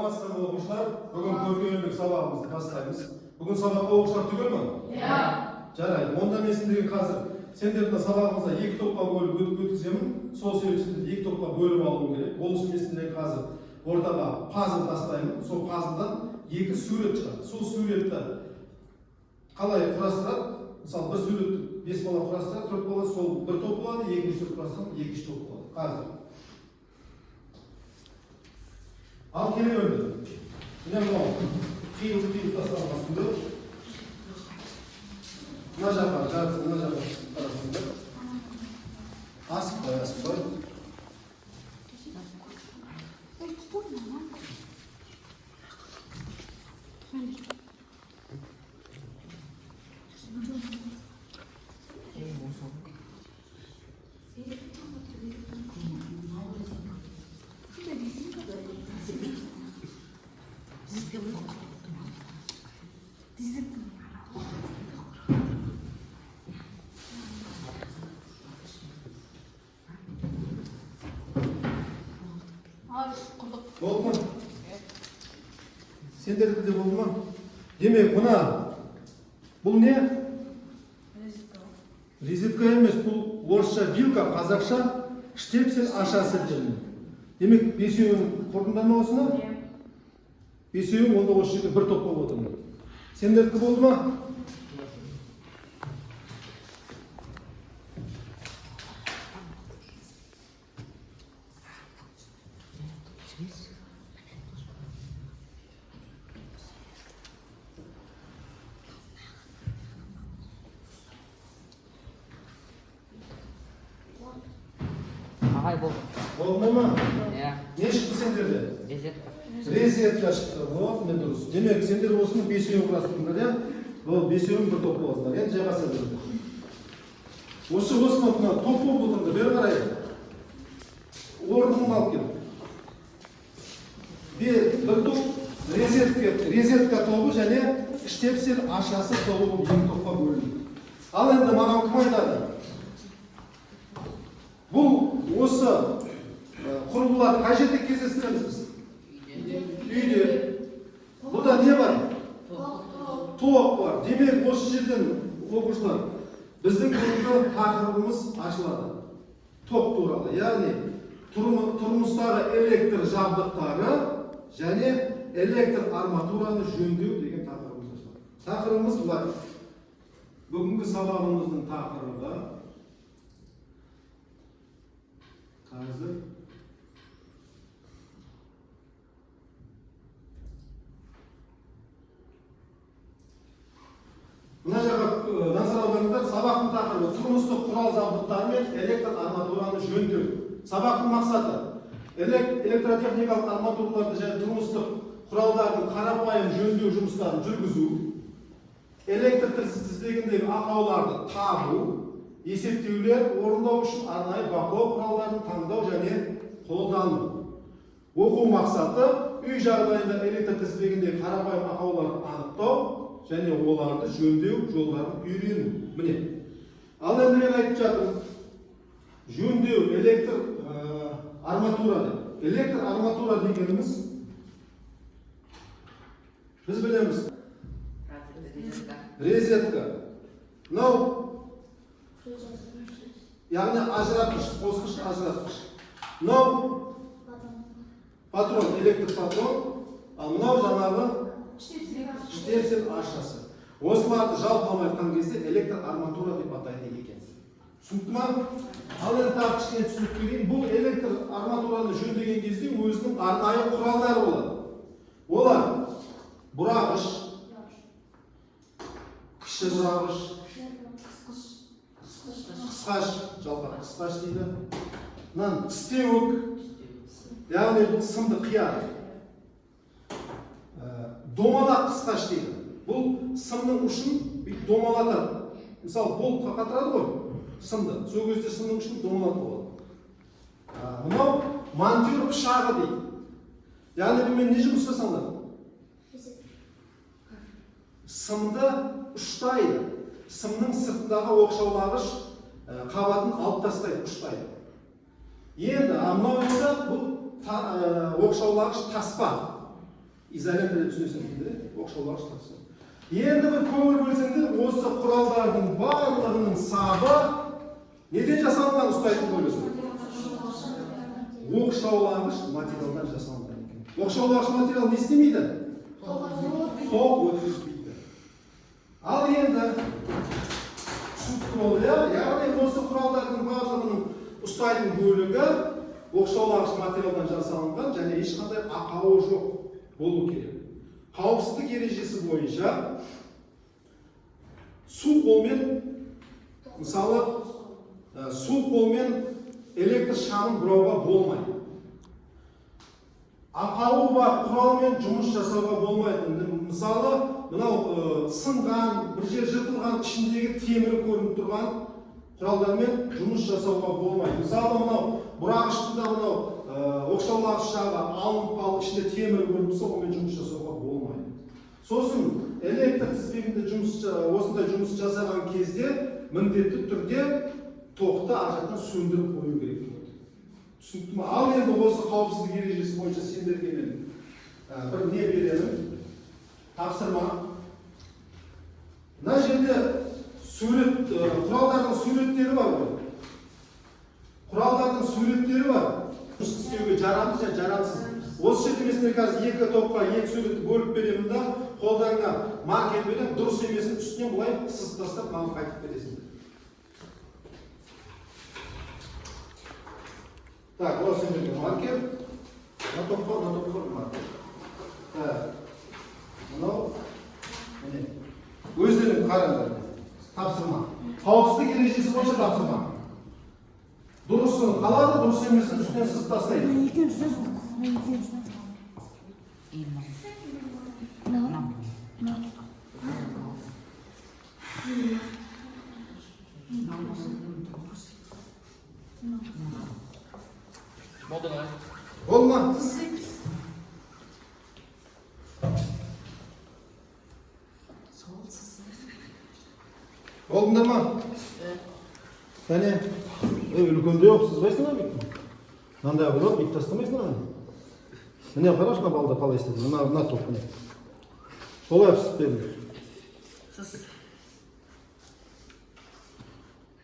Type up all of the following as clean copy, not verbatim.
Саламатсыздар ма, оқушылар? Бүгін көркемдік сабағымызды бастаймыз. Бүгін сабаққа оқушылар түгел ме? Иә. Жарайды. Онда мен сендерге қазір сендерді сабағымызда екі топқа бөліп өткіземін. Сол себепті сендерді екі топқа бөліп алуым керек. Ол үшін мен сендерге қазір ортаға пазл тастаймын. Сол пазлдан екі сурет шығады. Сол суретті қалай құрастырады? Мысалы, бір суретті бес бала құрастырады, төрт бала, сол бір топ болады, екінші сурет құрастырады, екінші топ болады. Қазір. Ал келе берді. Міне, мынау қиылып қиылып тасталған сурет. Мына жаққа жартысы, мына жаққа қарасаңдар. Асықпай, асықпай. Ал, құрдық. Болды ма? Сендердікі де болды ма? Демек, мына бұл не? Резетка емес, бұл орысша вилка, қазақша штепсель ашасы делінеді. Демек, бесеуін құрдыңдар ма осыны? Бесеуің онда осы жерде бір топ болып отырмын. Сендердікі болды ма? Ағай, болды. Болды ма? Иә. Не шықты сендерде? Резетка. Резетка шықты. Вот, міне, дұрыс. Демек, сендер осының бесеуін құрастырдыңдар, иә? Ол бесеуін бір топ боласыңдар. Енді жайғаса беріңдер. Осы мына топ болып отырыңдар, бері қарай. Орныңды алып кел. Бір топ резетка тобы және штепсель ашасы тобы болып екі топқа бөлінді. Ал енді маған кім айтады? Бұл осы құрылғыларды қай жерде кездестіреміз біз? Үйде. Бұда не бар? Тоқ бар. Демек, осы жерден, оқушылар, біздің бүгінгі тақырыбымыз ашылады. Тоқ туралы, яғни тұрмыстағы электр жабдықтары және электр арматураны жөндеу деген тақырыбымыз ашылады. Тақырыбымыз былай. Бүгінгі сабағымыздың тақырыбы қазір мына жаққа назар аударыңдар. Сабақтың тақырыбы: тұрмыстық құрал жабдықтары мен электр арматураны жөндеу. Сабақтың мақсаты: электротехникалық арматураларды және тұрмыстық құралдардың қарапайым жөндеу жұмыстарын жүргізу, электр тізбегіндегі ақауларды табу, есептеулер орындау үшін арнайы бақылау құралдарын таңдау және қолдану. Оқу мақсаты: үй жағдайында электр тізбегіндегі қарапайым ақауларды анықтау және оларды жөндеу жолдарын үйрену. Міне. Ал енді мен айтып жатырмын. Жөндеу электр арматура деп. Электр арматура дегеніміз, біз білеміз, Резетка. Резетка. Мынау, яғни ажыратқыш, қосқыш, ажыратқыш. Мынау патрон, электр патрон, ал мынау жаңағы штепсель ашасы. Осыларды жалпылама айтқан кезде электр арматура деп атайды екен. Түсінікті ма? Ал енді тағы кішкене түсінік берейін. Бұл электр арматураны жөндеген кезде өзінің арнайы құралдары болады. Олар: бұрағыш, кіші бұрағыш, қысқаш, жалпақ қысқаш дейді. Мынаны тістеуік, яғни бұл сымды қияды. Домалақ қысқаш дейді. Бұл сымның ұшын бүйтіп домалатады. Мысалы, болтқа қатырады ғой сымды. Сол кезде сымның ұшын домалатып алады. Мынау монтер пышағы дейді. Яғни бұнымен не жұмыс жасалынады? Сымды ұштайды. Сымның сыртындағы оқшаулағыш қабатын алып тастайды, ұштайды. Енді, а мынау енді бұл оқшаулағыш таспа. Изолента деп түсінесіңдер, оқшаулағыш тақсы. Енді бір көңіл бөлсеңдер, осы құралдардың барлығының сабы неден жасалынған ұстайтын бөлісі? Оқшаулағыш материалдан жасалынған екен. Оқшаулағыш материал не істемейді? Тоқ өткізбейді. Ал енді түсінікті болды, иә? Яғни осы құралдардың барлығының ұстайтын бөлігі оқшаулағыш материалдан жасалынған және ешқандай ақауы жоқ болу керек. Қауіпсіздік ережесі бойынша су қолмен, мысалы, су қолмен электр шамын бұрауға болмайды. Ақауы бар құралмен жұмыс жасауға болмайды. Мысалы, мынау сынған, бір жер жыртылған, ішіндегі темірі көрініп тұрған құралдармен жұмыс жасауға болмайды. Мысалы, мынау бұрағышты да мынау оқшаулағыш жағы алынып қалып, ішінде темірі көрініп тұрса, онымен жұмыс жасауға болмайды. Сосын электр тізбегінде осындай жұмыс жасаған кезде міндетті түрде тоқты ар жақтан сөндіріп қою керек болады. Түсінікті ме? Ал енді осы қауіпсіздік ережесі бойынша сендерге мен бір не беремін, тапсырма. Мына жерде сурет, құралдардың суреттері бар ғой. Құралдардың суреттері бар. Жұмыс істеуге жарамды және жарамсыз. Осы жерде мен сендерге қазір екі топқа екі суретті бөліп беремін да, қолдарыңа маркер беремін, дұрыс емесін үстінен былай сызып тастап маған қайтып бересіңдер. Так, осы сендерге маркер. Мына топқа, мына топқа маркер. Так. Мынау міне. Өздерің қараңдар. Тапсырма. Қауіпсіздік ережесі бойынша тапсырма. Дұрысын қалады, дұрыс емесін үстінен сызып тастайды. Мынау. Болды ма? Болды ма? Болдыңдар ма? Кәне, үлкенде жоқ, сызбайсыңдар ма бүйтіп? Мынандай қылып бүйтіп тастамайсыңдар ма? Міне қарашы, мына балдар қалай істеді. Мына топ міне. Солай сызып беріңдер.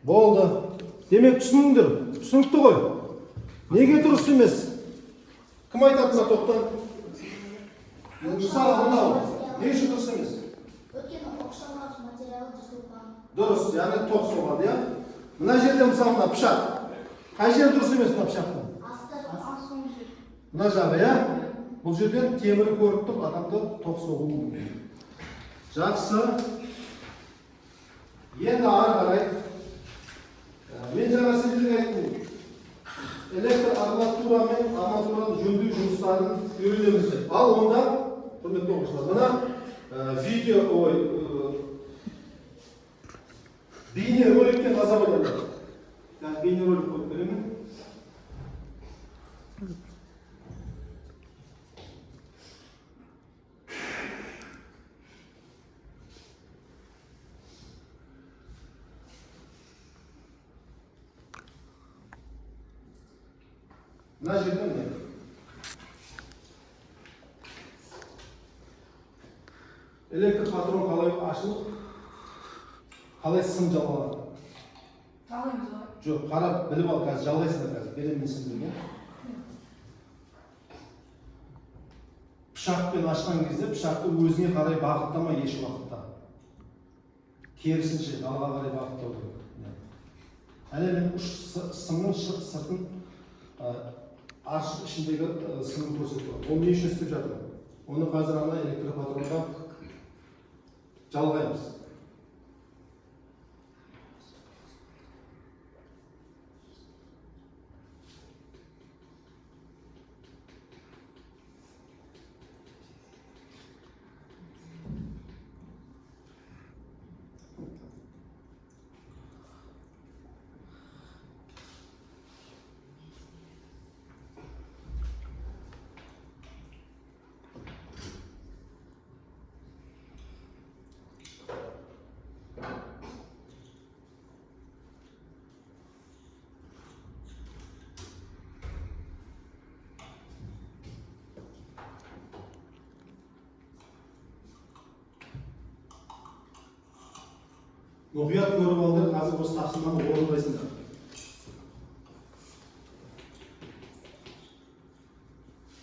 Болды. Демек түсіндіңдер. Түсінікті ғой. Неге дұрыс емес? Кім айтады мына топтан? Мысалы, мынау не үшін дұрыс емес? Өйткені оқшаулағыш материалы жыртылған. Дұрыс, яғни тоқ соғады, иә? Мына жерде мысалы мына пышақ. Қай жері дұрыс емес мына пышақтың? Асты. Мына жағы, иә? Бұл жерден темірі көрініп тұр, адамды тоқ соғуы мүмкін. Жақсы. Енді ары қарай. Мен жаңа сіздерге айттым. Электр арматура мен арматураны жөндеу жұмыстарын үйренеміз деп. Ал онда, құрметті оқушылар, мына видео, ой, бейнероликтен назар аударыңдар. Қазір бейнеролик қойып беремін. Мына жерде міне. Электр патрон қалай ашылып, қалай сым жалғанады? Жалғаймыз ғой. Жоқ, қарап біліп ал, қазір жалғайсыңдар қазір, беремін мен сендерге. Пышақпен ашқан кезде пышақты өзіңе қарай бағыттама еш уақытта. Керісінше, алға қарай бағыттау керек. Әне мен ұш сымның сыртын, ашып ішіндегі сымын көрсетіп тұр. Ол не үшін істеп жатыр? Оны қазір ана электропатронға жалғаймыз. Мұқият көріп алыңдар, қазір осы тапсырманы орындайсыңдар.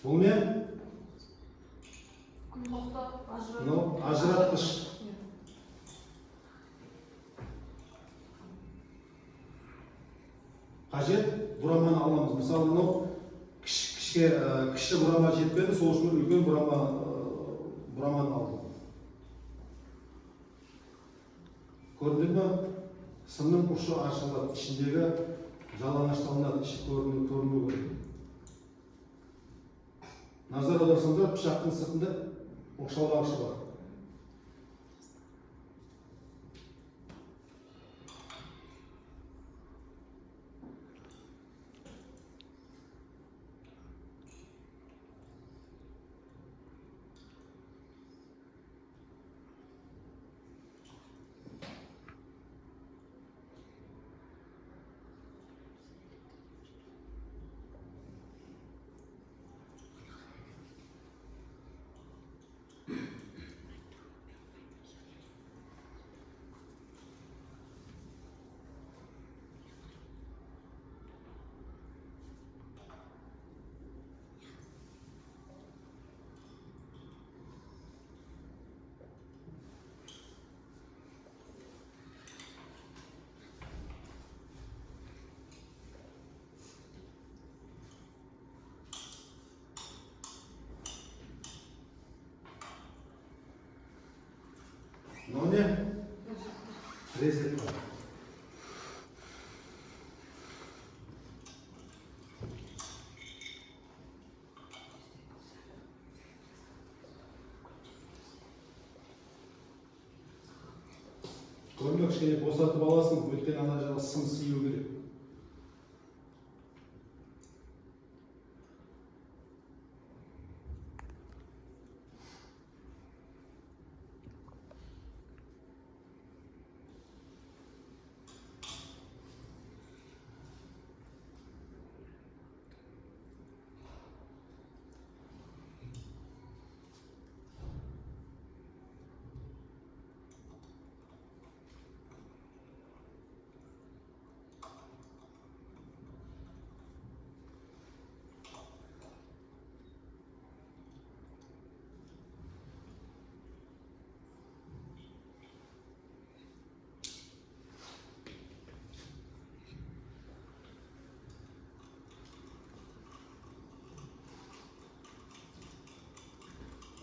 Бұл не? Тоқты ажырату. Мынау ажыратқыш. Қажет бұраманы аламыз. Мысалы, мынау кіші бұрама жетпеді, сол үшін үлкен бұраманы алдым. Көрдіңдер ме? Сымның ұшы ашылады, ішіндегі жалаңашталынады, іші көріну керек. Назар аударсаңдар, пышақтың сыртында оқшаулағышы бар. Мынау не? Резетка. Көрме, кішкене босатып аласың, өйткені ана жағы сым сию керек.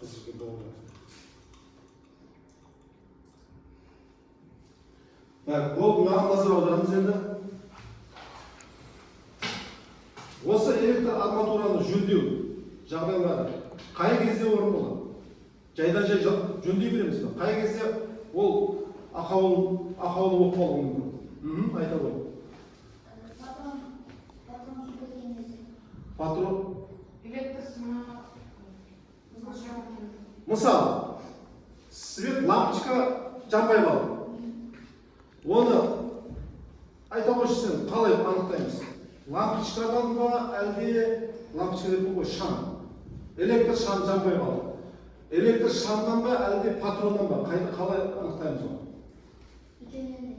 Әзірге болды. Так, болды, мынаған назар аударамыз енді. Осы электр арматураны жөндеу жағдайлары қай кезде орын болады? Жайдан жай жөндей береміз бе? Қай кезде ол ақаулы болып қалуы мүмкін? Айта ғой. Патрон күйіп кеткен кезде. Патрон. Электр сымы ажырату. Мысалы, свет лампочка жанбай қалды. Оны айта қойшы сен, қалай анықтаймыз? Лампочкадан ба, әлде лампочка деп қой, шам. Электр шам жанбай қалды. Электр шамнан ба, әлде патроннан ба? Қалай анықтаймыз оны? Екеуінен де.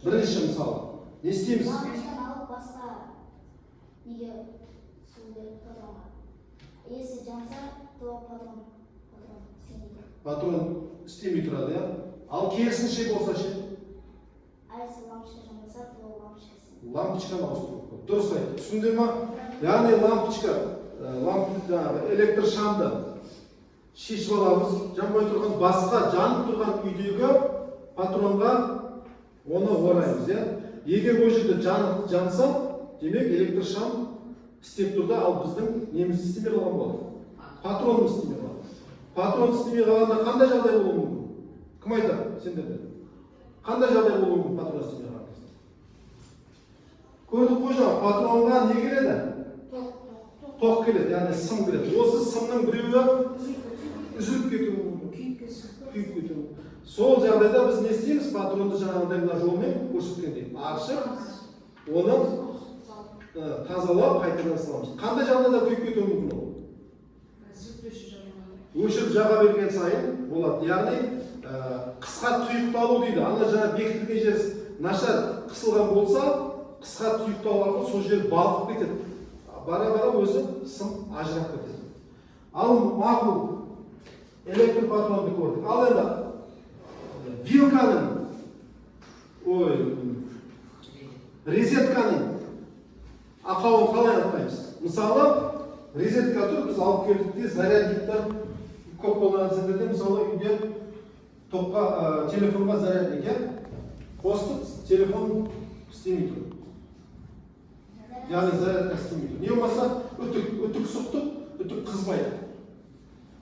Бірінші мысалы, не істейміз? Лампочканы алып басқа неге су беріп патронға. Если жанса, то патрон істемейді. Патрон істемей тұрады, иә? Ал керісінше болса ше? А если лампочка жанбаса, то лампочка істемейді. Лампочканы ауыстыру керек. Дұрыс айтты. Түсіндіңдер ма? Яғни жаңағы электр шамды шешіп аламыз, жанбай тұрған басқа жанып тұрған үйдегі патронға оны ораймыз, иә? Егер ол жерде жанса, демек электр шам істеп тұр да, ал біздің неміз істемей қалған болады. Патронымыз істемей қалады. Патрон істемей қалғанда қандай жағдай болуы мүмкін? Кім айтады сендерде? Қандай жағдай болуы мүмкін патрон істемей қалған кезде? Көрдік қой жаңа, патронға не келеді? Тоқ. Тоқ келеді, яғни сым келеді. Осы сымның біреуі үзіліп кетуі мүмкін. Күйіп кетсін. Күйіп кетуі мүмкін. Сол жағдайда біз не істейміз? Патронды жаңағыдай мына жолмен көрсеткендей аршып, оны тазалап қайтадан саламыз. Қандай жағдайда күйіп кетуі мүмкін ол? Өшіріп жаға берген сайын болады. Яғни Қысқа тұйықталу дейді. Ана жаңа бекітілген жер нашар қысылған болса, қысқа тұйықталу арқылы сол жер балқып кетеді. Бара-бара өзі сым ажырап кетеді. Ал мақұл, электр патронды көрдік. Ал енді вилканың, ой, резетканың ақауын қалай анықтаймыз? Мысалы, резетка тұр, біз алып келдік те, зарядниктер көп қолданатын сендерде, мысалы, үйде тоққа, телефонға зарядник, иә? Қостық, телефон істемей тұр. Яғни зарядка істемей тұр. Не болмаса үтік сұқтық, үтік қызбайды.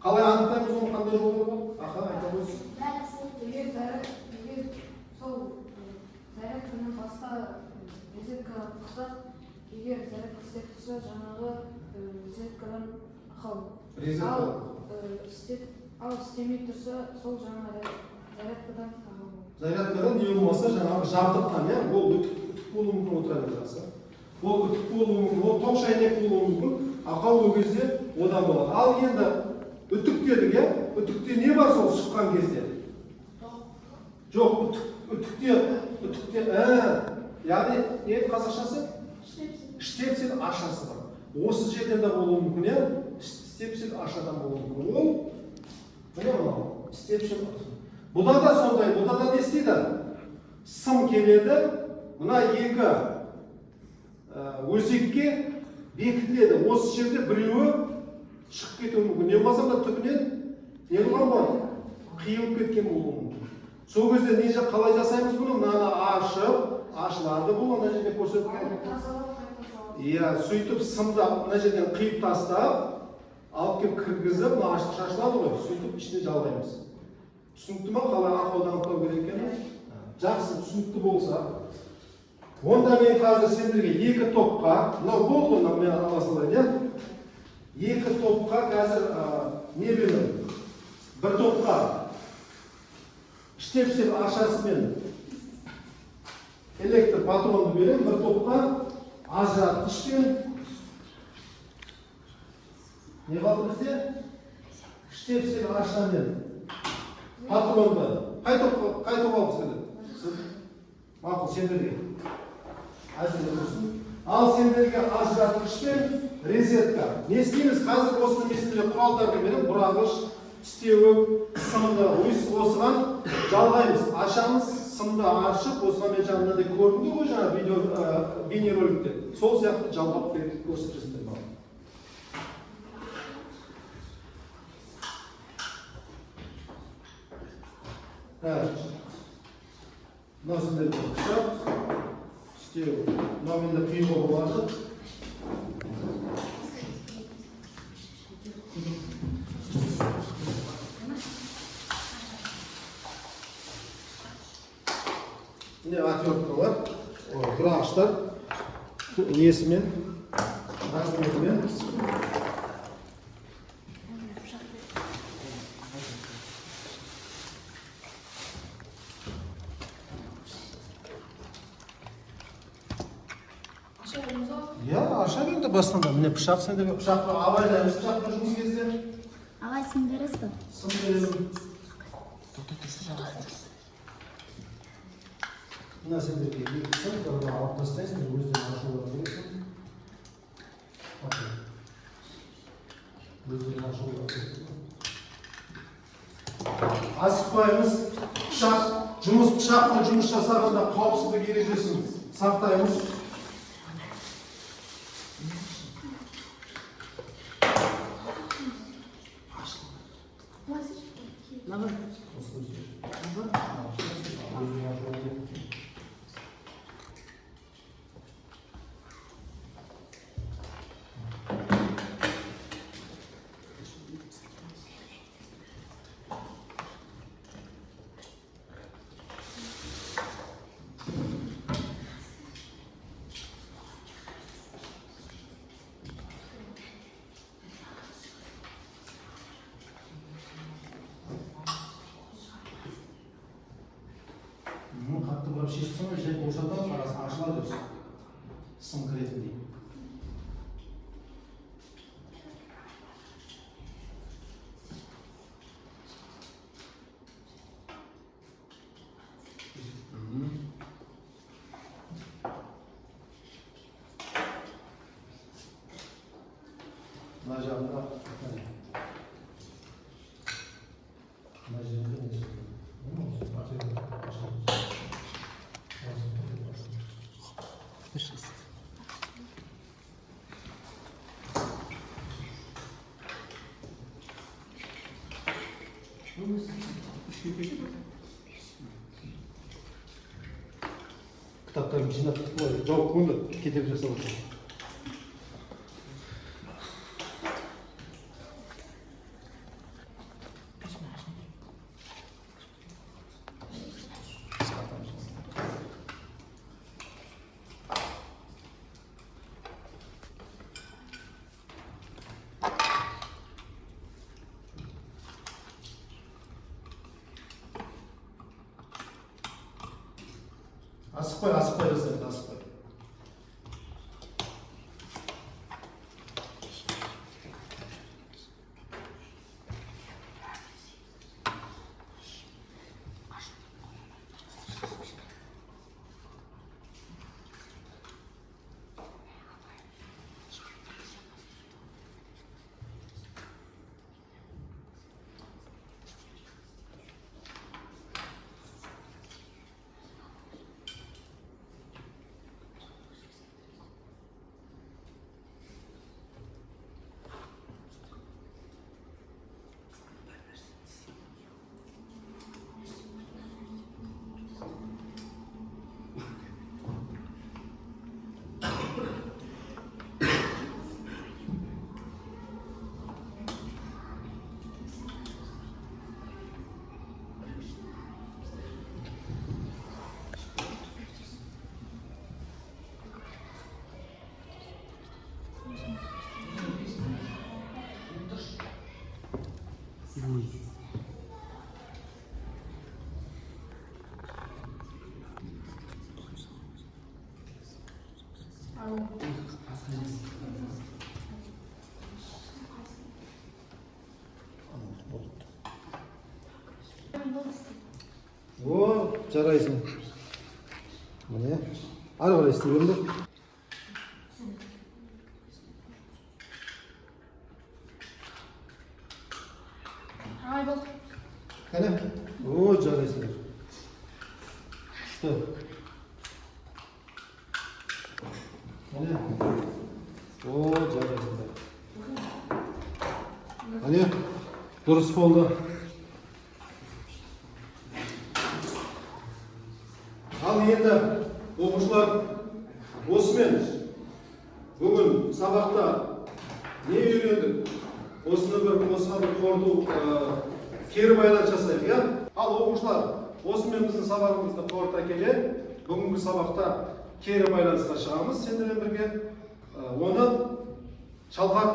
Қалай анықтаймыз оны, қандай жолы бар? Аха, айта қойсын. Егер сол зарядканы басқа розеткаға тықсақ, егер зарядка істеп тұрса, жаңағы розеткадан ақау. Ал істемей тұрса, сол жаңағы зарядкадан ақау. Зарядкадан не болмаса жаңағы жабдықтан, иә, ол үтік болуы мүмкін, отыра бер жақсы. Ол үтік болуы мүмкін, ол тоқ шайнек болуы мүмкін, ақау ол кезде одан болады. Ал енді үтік дедік, иә? Үтікте не бар сол шыққан кезде? Жоқ, үтікте, яғни не еді қазақшасы? Штепсель ашасы бар. Осы жерден де болуы мүмкін, иә? Штепсель ашадан болуы мүмкін. Ол, міне мынау, штепсель аша. Бұда да сондай, бұда да не істейді? Сым келеді, мына екі өзекке бекітіледі. Осы жерде біреуі шығып кетуі мүмкін. Не болмаса мына түбінен не қылған болады? Қиылып кеткен болуы мүмкін. Сол кезде не қалай жасаймыз бұны? Мынаны ашып, ашылады бұл, ана жерде көрсетілген. Иә, сөйтіп сымды мына жерден қиып тастап, алып келіп кіргізіп, мына ашық шашылады ғой, сөйтіп ішіне жалғаймыз. Түсінікті ма қалай ақауды анықтау керек екені? Жақсы, түсінікті болса, онда мен қазір сендерге екі топқа, мынау болды ғой, мынау мен ала салайын, иә? Екі топқа қазір не беремін? Бір топқа штепсель ашасымен электр патронды беремін, бір топқа ажыратқышпен не қалды бізде? Штепсель ашамен патронды. Қай топ алғысы келеді? Мақұл, сендерге. Әзірге тұрсын. Ал сендерге ажыратқышпен резетка. Не істейміз? Қазір осыны мен сендерге құралдарды беремін. Бұрағыш, тістеуік, сымды осыған жалғаймыз. Ашамыз, сымды ашып, осыған мен жаңа мынандай көрінді ғой жаңа видео, бейнероликте. Сол сияқты жалғап беріп көрсетесіңдер маған. Мынау сендерге пышақ, тістеуік. Мынау менде қиюға болады. Міне отверткалар, бұрағыштар, несімен, размерімен. Иә, аша берді бастан да. Міне пышақ сендерге, пышақты абайлаймыз, пышақпен жұмыс кезде. Ағай, сым бересіз бе? Сым беремін. Мына сендерге екі сым, бірін алып тастайсыңдар, өздерің ашулары керек. Өздерің ашулары керек. Асықпаймыз. Пышақпен жұмыс жасағанда қауіпсіздік ережесін сақтаймыз. Қатты бұрап шешіп тастамай, жай босатамыз, арасы ашылады өзі. Сым кіретіндей. Кітаптарын жинап, былай жауып қойыңдар, кедергі жасап отыр. Асықпай, асықпай жасаймыз, асықпай. О, жарайсың. Міне, ары қарай істей беріңдер. Ай, болды. Кәне. О, жарайсыңдар. Күшті. Кәне. О, жарайсыңдар. Әне, дұрыс болды. Ал енді, оқушылар, осымен бүгін сабақта не үйрендік? Осыны бір осыған бір қорыту, кері байланыс жасайық, иә? Ал оқушылар, осымен біздің сабағымызды қорыта келе, бүгінгі сабақта кері байланысқа шығамыз сендермен бірге. Оны Шалқар,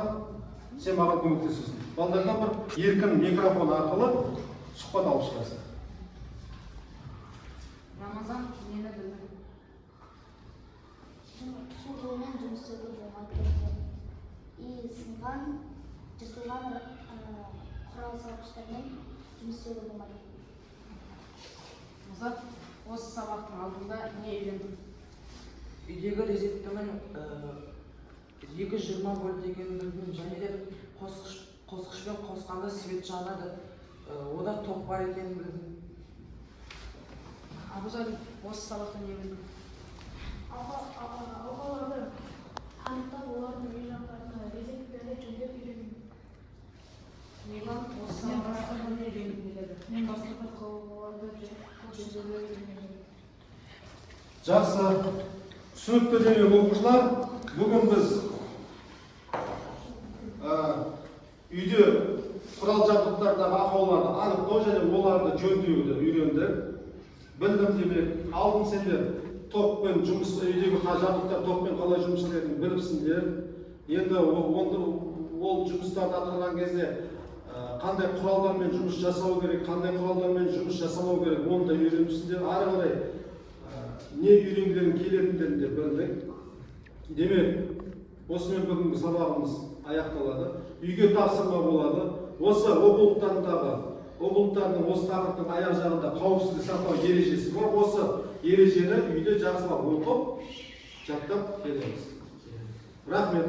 сен маған көмектесесің. Балдардан бір еркін микрофон арқылы сұхбат алып шығасың. Рамазан, нені білдің? Су қолмен жұмыс істеуге болмайды. И сынған, жыртылған құрал салғыштармен жұмыс істеуге болмайды. Азат, осы сабақтың алдында не үйрендің? Үйдегі розетканың 220 вольт екенін білдім және де қосқышпен қосқанда свет жанады. Ода тоқ бар екенін білдім. Абузали, осы сабақта не білдің? Алқаларды анықтап, олардың үй жақтарына резервтерді жөндеп үйрендім. Мейман, осы сабақта не үйренгің келеді? Мен басқа бір құрылғыларды жөндеуді үйренгім. Жақсы. Түсінікті демек, оқушылар, бүгін біз үйде құрал жабдықтардағы ақауларды анықтау және оларды жөндеуді үйрендік. Білдім демек, алдын сендер токпен жұмыс, үйдегі жабдықтар токпен қалай жұмыс жасайтынын біліпсіңдер. Енді ол жұмыстарды атқарған кезде қандай құралдармен жұмыс жасау керек, қандай құралдармен жұмыс жасамау керек, оны да үйреніпсіңдер. Ары қарай не үйренгілерің келетіндерін де білдік. Демек, осымен бүгінгі сабағымыз аяқталады. Үйге тапсырма болады. Осы оқулықтардың осы тақырыптың аяқ жағында қауіпсіздік сақтау ережесі бар. Осы ережені үйде жақсылап оқып, жаттап келеміз. Рахмет.